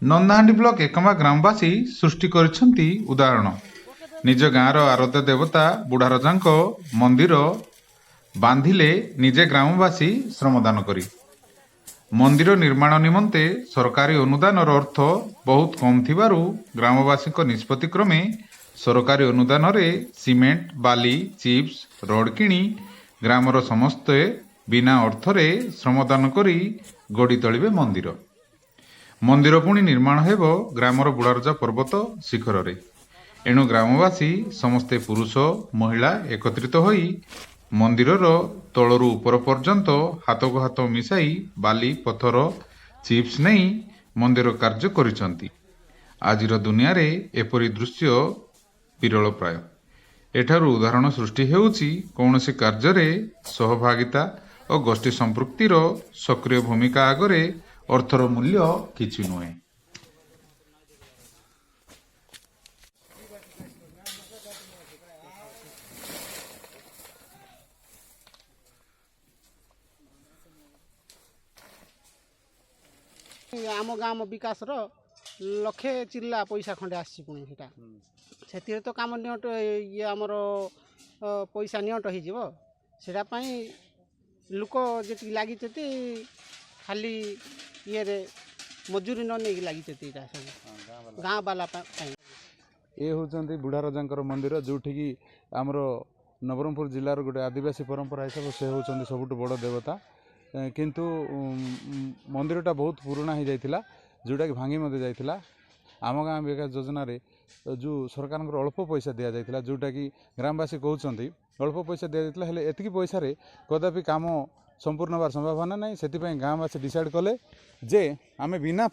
Nandahandi block ଏକମା ଗ୍ରାମବାସୀ ସୃଷ୍ଟି କରିଛନ୍ତି ଉଦାହରଣ। ନିଜ ଗାଁର ଆରାଧ୍ୟ ଦେବତା ବୁଢ଼ାରଜାଙ୍କ ମନ୍ଦିର ବାନ୍ଧିଲେ ନିଜେ ଗ୍ରାମବାସୀ ଶ୍ରମଦାନ କରି। ମନ୍ଦିର ନିର୍ମାଣ ନିମନ୍ତେ ସରକାରୀ ଅନୁଦାନର ଅର୍ଥ ବହୁତ କମ୍ ଥିବାରୁ ଗ୍ରାମବାସୀଙ୍କ ନିଷ୍ପତ୍ତି କ୍ରମେ ସରକାରୀ ଅନୁଦାନରେ ସିମେଣ୍ଟ, ବାଲି, ଚିପ୍ସ, ରଡ୍ କିଣି ଗ୍ରାମର ସମସ୍ତେ ବିନା ଅର୍ଥରେ ଶ୍ରମଦାନ କରି ଗଢ଼ି ତୋଳିବେ ମନ୍ଦିର। ମନ୍ଦିର ପୁଣି ନିର୍ମାଣ ହେବ ଗ୍ରାମର ବୁଢ଼ାରଜା ପର୍ବତ ଶିଖରରେ। ଏଣୁ ଗ୍ରାମବାସୀ ସମସ୍ତେ ପୁରୁଷ ମହିଳା ଏକତ୍ରିତ ହୋଇ ମନ୍ଦିରର ତଳରୁ ଉପର ପର୍ଯ୍ୟନ୍ତ ହାତକୁ ହାତ ମିଶାଇ ବାଲି, ପଥର, ଚିପ୍ସ ନେଇ ମନ୍ଦିର କାର୍ଯ୍ୟ କରିଛନ୍ତି। ଆଜିର ଦୁନିଆରେ ଏପରି ଦୃଶ୍ୟ ବିରଳ ପ୍ରାୟ। ଏଠାରୁ ଉଦାହରଣ ସୃଷ୍ଟି ହେଉଛି, କୌଣସି କାର୍ଯ୍ୟରେ ସହଭାଗିତା ଓ ଗୋଷ୍ଠୀ ସମ୍ପୃକ୍ତିର ସକ୍ରିୟ ଭୂମିକା ଆଗରେ ଅର୍ଥର ମୂଲ୍ୟ କିଛି ନୁହେଁ। ଆମ ଗାଁ ବିକାଶର ଲକ୍ଷେ ଚିଲ୍ଲା ପଇସା ଖଣ୍ଡେ ଆସିଛି। ପୁଣି ସେଇଟା ସେଥିରେ ତ କାମ ନିଅଣ୍ଟ, ଇଏ ଆମର ପଇସା ନିଅଣ୍ଟ ହେଇଯିବ। ସେଇଟା ପାଇଁ ଲୋକ ଯେତିକି ଲାଗିଛନ୍ତି, ଖାଲି ଇଏରେ ମଜୁରୀ ନ ନେଇକି ଲାଗିଛନ୍ତି। ଏଇଟା ସବୁ ଗାଁ ବାଲା ପାଇଁ। ଏ ହେଉଛନ୍ତି ବୁଢ଼ା ରଜାଙ୍କର ମନ୍ଦିର, ଯେଉଁଠିକି ଆମର ନବରଙ୍ଗପୁର ଜିଲ୍ଲାର ଗୋଟେ ଆଦିବାସୀ ପରମ୍ପରା ହିସାବରେ ସେ ହେଉଛନ୍ତି ସବୁଠୁ ବଡ଼ ଦେବତା। କିନ୍ତୁ ମନ୍ଦିରଟା ବହୁତ ପୁରୁଣା ହେଇଯାଇଥିଲା, ଯେଉଁଟାକି ଭାଙ୍ଗି ମଧ୍ୟ ଯାଇଥିଲା। ଆମ ଗାଁ ବିକାଶ ଯୋଜନାରେ ଯେଉଁ ସରକାରଙ୍କର ଅଳ୍ପ ପଇସା ଦିଆଯାଇଥିଲା, ଯେଉଁଟାକି ଗ୍ରାମବାସୀ କହୁଛନ୍ତି ଅଳ୍ପ ପଇସା ଦିଆଯାଇଥିଲା, ହେଲେ ଏତିକି ପଇସାରେ କଦାପି କାମ ସମ୍ପୂର୍ଣ୍ଣ ହେବାର ସମ୍ଭାବନା ନାହିଁ। ସେଥିପାଇଁ ଗାଁବାସୀ ଡିସାଇଡ଼୍ କଲେ ଯେ ଆମେ ବିନା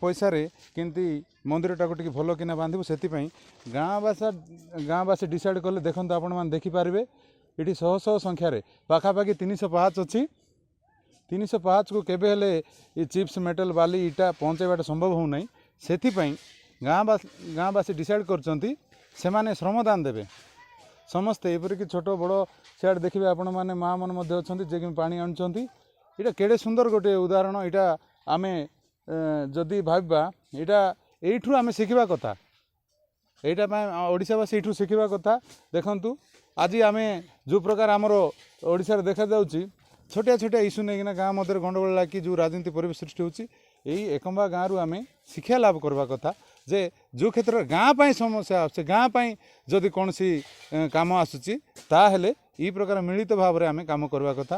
ପଇସାରେ କେମିତି ମନ୍ଦିରଟାକୁ ଟିକେ ଭଲ କିନା ବାନ୍ଧିବୁ। ସେଥିପାଇଁ ଗାଁବାସୀ ଡିସାଇଡ଼୍ କଲେ। ଦେଖନ୍ତୁ, ଆପଣମାନେ ଦେଖିପାରିବେ, ଏଠି ଶହ ଶହ ସଂଖ୍ୟାରେ ପାଖାପାଖି 300 ପାହାଚ ଅଛି। 300 ପାହାଚକୁ କେବେ ହେଲେ ଏ ଚିପ୍ସ, ମେଟାଲ, ବାଲି, ଇଟା ପହଞ୍ଚାଇବାଟା ସମ୍ଭବ ହେଉନାହିଁ। ସେଥିପାଇଁ ଗାଁବାସୀ ଡିସାଇଡ଼୍ କରିଛନ୍ତି, ସେମାନେ ଶ୍ରମଦାନ ଦେବେ ସମସ୍ତେ। ଏପରିକି ଛୋଟ ବଡ଼, ସିଆଡ଼େ ଦେଖିବେ ଆପଣମାନେ, ମା' ମାନେ ମଧ୍ୟ ଅଛନ୍ତି, ଯିଏକି ପାଣି ଆଣୁଛନ୍ତି। ଏଇଟା କେଡ଼େ ସୁନ୍ଦର ଗୋଟିଏ ଉଦାହରଣ। ଏଇଟା ଆମେ ଯଦି ଭାବିବା, ଏଇଟା ଏଇଠୁ ଆମେ ଶିଖିବା କଥା। ଏଇଟା ପାଇଁ ଓଡ଼ିଶାବାସୀ ଏଇଠୁ ଶିଖିବା କଥା। ଦେଖନ୍ତୁ, ଆଜି ଆମେ ଯେଉଁ ପ୍ରକାର ଆମର ଓଡ଼ିଶାରେ ଦେଖାଯାଉଛି, ଛୋଟିଆ ଛୋଟିଆ ଇସ୍ୟୁ ନେଇକିନା ଗାଁ ମଧ୍ୟରେ ଗଣ୍ଡଗୋଳ ଲାଗି ଯେଉଁ ରାଜନୀତି ପରିବେଶ ସୃଷ୍ଟି ହେଉଛି, ଏଇ ଏକମ୍ବା ଗାଁରୁ ଆମେ ଶିକ୍ଷା ଲାଭ କରିବା କଥା ଯେ ଯେଉଁ କ୍ଷେତ୍ରରେ ଗାଁ ପାଇଁ ସମସ୍ୟା ଆସୁଛି, ଗାଁ ପାଇଁ ଯଦି କୌଣସି କାମ ଆସୁଛି, ତାହେଲେ ଏଇ ପ୍ରକାର ମିଳିତ ଭାବରେ ଆମେ କାମ କରିବା କଥା।